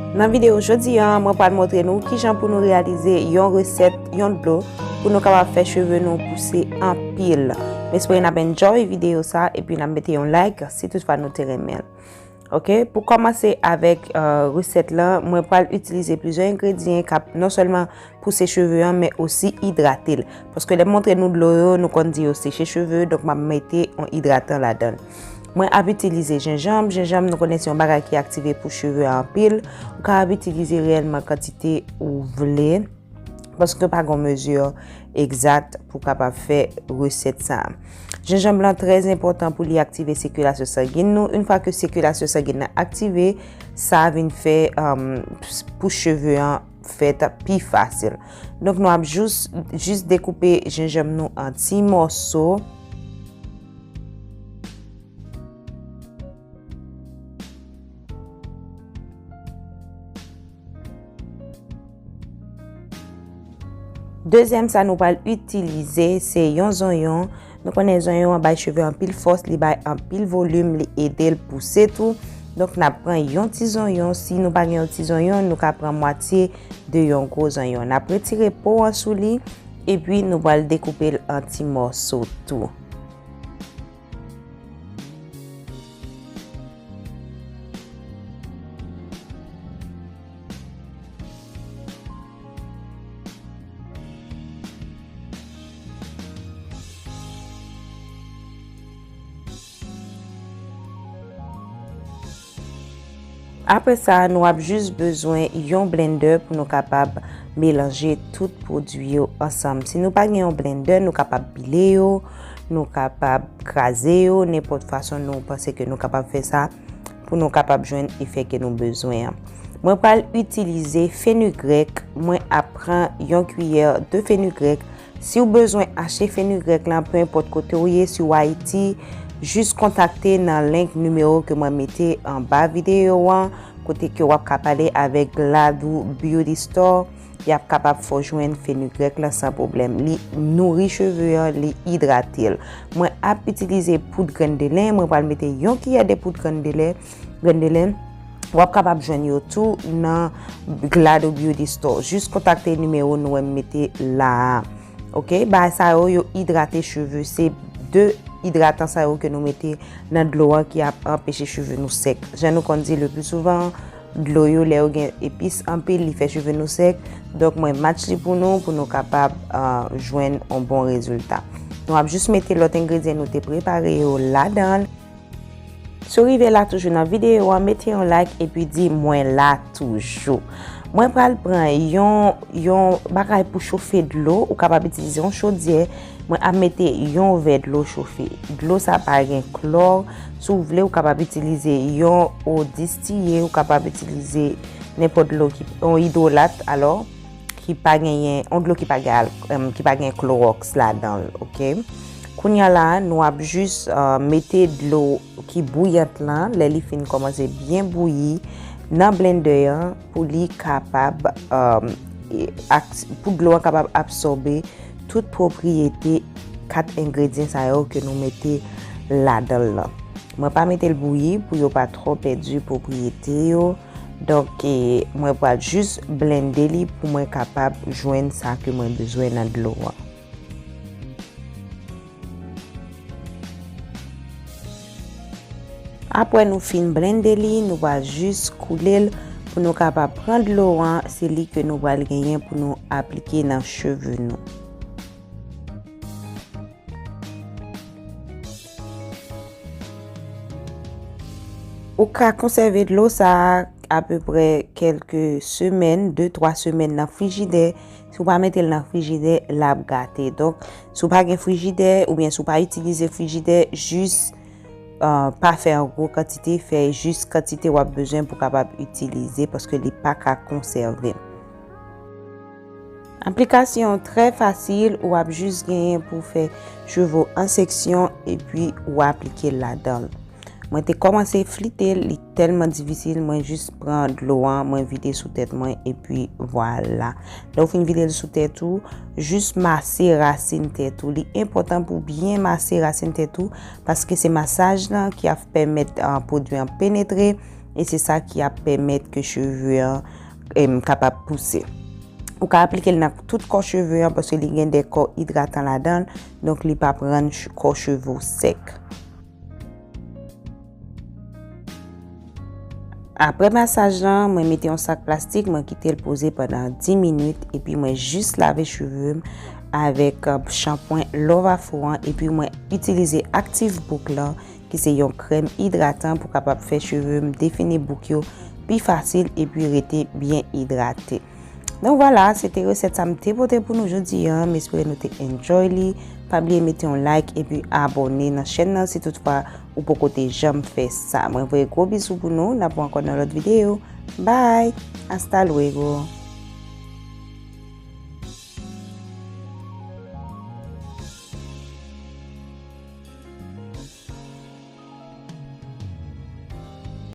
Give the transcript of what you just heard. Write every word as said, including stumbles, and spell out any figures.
Nan videyo jodi a, mwen pral montre nou kijan pou nou reyalize yon resèt, yon dlo, pou nou kapab fè cheve nou pouse anpil. M espere n ap enjoy videyo sa, epi n ap mete yon like si toutfwa nou te renmen l. Ok, pou kòmanse avèk, euh, resèt lan, mwen pral itilize plizyè engredyan k ap non sèlman pouse cheve an, men osi idrate l. Paske lè m montre nou dlo yo, nou konn di yo seche cheve, donk m ap mete yon idratan ladan l. Mwen ap itilize jenjanm. Jenjanm, nou konnen se yon bagay ki aktive pou cheve a anpil. Ou kapab itilize reyèlman kantite ou vle, paske pa gen yon mezi egzak pou kapab fè resèt sa a. Jenjanm lan trè enpòtan pou li aktive sikilasyon sangin nou. Yon fwa ke sikilasyon sangin nan aktive, sa vin fè, um, pou cheve an fèt pi fasil. Donk, nou ap jis, jis dekoupe jenjanm nou an ti mòso. Dezyèm sa nou pral itilize, se yon zonyon. Nou konnen zonyon an bay cheve anpil fòs, li bay anpil volim, li ede l pouse tou. Donk, n ap pran yon ti zonyon. Si nou pa gen yon ti zonyon, nou ka pran mwatye de yon gwo zonyon. N ap retire po an sou li, epi nou pral dekoupe l an ti mòso tou. Apre sa, nou ap jis bezwen yon blendè pou nou kapab melanje tout pwodui yo ansanm. Si nou pa gen yon blendè, nou kapab pile yo, nou kapab kraze yo, nenpòt fason nou panse ke nou kapab fè sa pou nou kapab jwenn efè ke nou bezwen an. Mwen pral itilize fenugrèk, mwen ap pran yon kiyè de fenugrèk. Si w bezwen achte fenugrèk lan, pe enpòt kote w ye, si w Ayiti, jis kontakte nan link nimewo ke mwen mete anba videyo an, kote ke w ap ka pale avèk Gladou Beauty Store. Y ap kapab fè w jwenn fenugrèk lan san pwoblèm. Li nouri cheve an, li idrate l. Mwen ap itilize poud grenn de len, mwen pral mete yon kiyè de poud grenn de len, grenn de len. W ap kapab jwenn yo tou nan Gladou Beauty Store. Jis kontakte nimewo nou wè m mete la a. Ok, bagay sa yo, yo idrate cheve. Se de idratan sa yo ke nou mete nan dlo an ki ap anpeche cheve nou sèk. Jan nou konn di le pli souvan, dlo yo, lè yo gen epis anpil, li fè cheve nou sèk. Donk, mwen match li pou nou, pou nou kapab, euh, jwenn yon bon rezilta. Nou ap jis mete lòt engredyan nou te prepare yo ladan l. Si w rive la toujou nan videyo an, mete yon like epi di mwen la toujou. Mwen pral pran yon, yon bagay pou chofe dlo, ou kapab itilize yon chodyè. Mwen ap mete yon vè dlo chofe. Dlo sa pa gen klò. Si w vle, ou kapab itilize yon eau distillée, ou kapab itilize nenpòt dlo ki, yon idwolat, alò, ki pa genyen, yon dlo ki pa gen al-, em, ki pa gen klowòks ladan l, ok? Kounye a la, nou ap jis, eh, mete dlo ki bouyant lan, lè li fin kòmanse byen bouyi, nan blendè an, pou li kapab, em, e, ak-, pou dlo an kapab absòbe tout pwopriyete kat engredyan sa yo ke nou mete ladan l lan. Mwen pa mete l bouyi pou yo pa twò pèdi pwopriyete yo. Donk, e, mwen pral jis blende li pou mwen kapab jwenn sa ke mwen bezwen nan dlo an. Apre nou fin blende li, nou pral jis koule l pou nou kapab pran dlo an, se li ke nou pral genyen pou nou aplike nan cheve nou. Ou ka konsève dlo sa a apeprè kèlke semèn, de, twa semèn nan frijidè. Si w pa mete l nan frijidè, l ap gate. Donk, si w pa gen frijidè oubyen si w pa itilize frijidè, jis, eh, pa fè an gwo kantite, fè jis kantite w ap bezwen pou w kapab itilize, paske li pa ka konsève. Aplikasyon trè fasil, ou ap jis genyen pou fè cheve w an seksyon epi ou aplike l ladan l. Mwen te kòmanse flite l, li tèlman difisil, mwen jis pran dlo an, mwen vide sou tèt mwen, epi vwala. Lè w fin vide l sou tèt ou, jis mase rasin tèt ou. Li enpòtan pou w byen mase rasin tèt ou, paske se masaj lan ki ap pèmèt, ah, pwodui an penetre, e se sa ki ap pèmèt ke cheve an em, kapab pouse. Ou ka aplike l nan tout kò cheve an paske li gen de kò idratan ladan l, donk li p ap rann ch- kò cheve w sèk. Apre masaj lan, mwen mete yon sak plastik, mwen kite l poze pandan dis minit, epi mwen jis lave cheve m avèk, uh, chanpwen Love Afro an, epi mwen itilize Active Book lan, ki se yon krèm idratan pou kapab fè cheve m defini bouk yo pi fasil epi rete byen idrate. Donk vwala, se te resèt sa m te pote pou nou jodi a. M espere nou te enjoy li. Pa bliye mete yon like epi abòne nan chèn nan si toutfwa ou poko te janm fè sa. Mwen voye gwo bizou pou nou. N ap wè ankò nan lòt videyo. Bye! Hasta luego!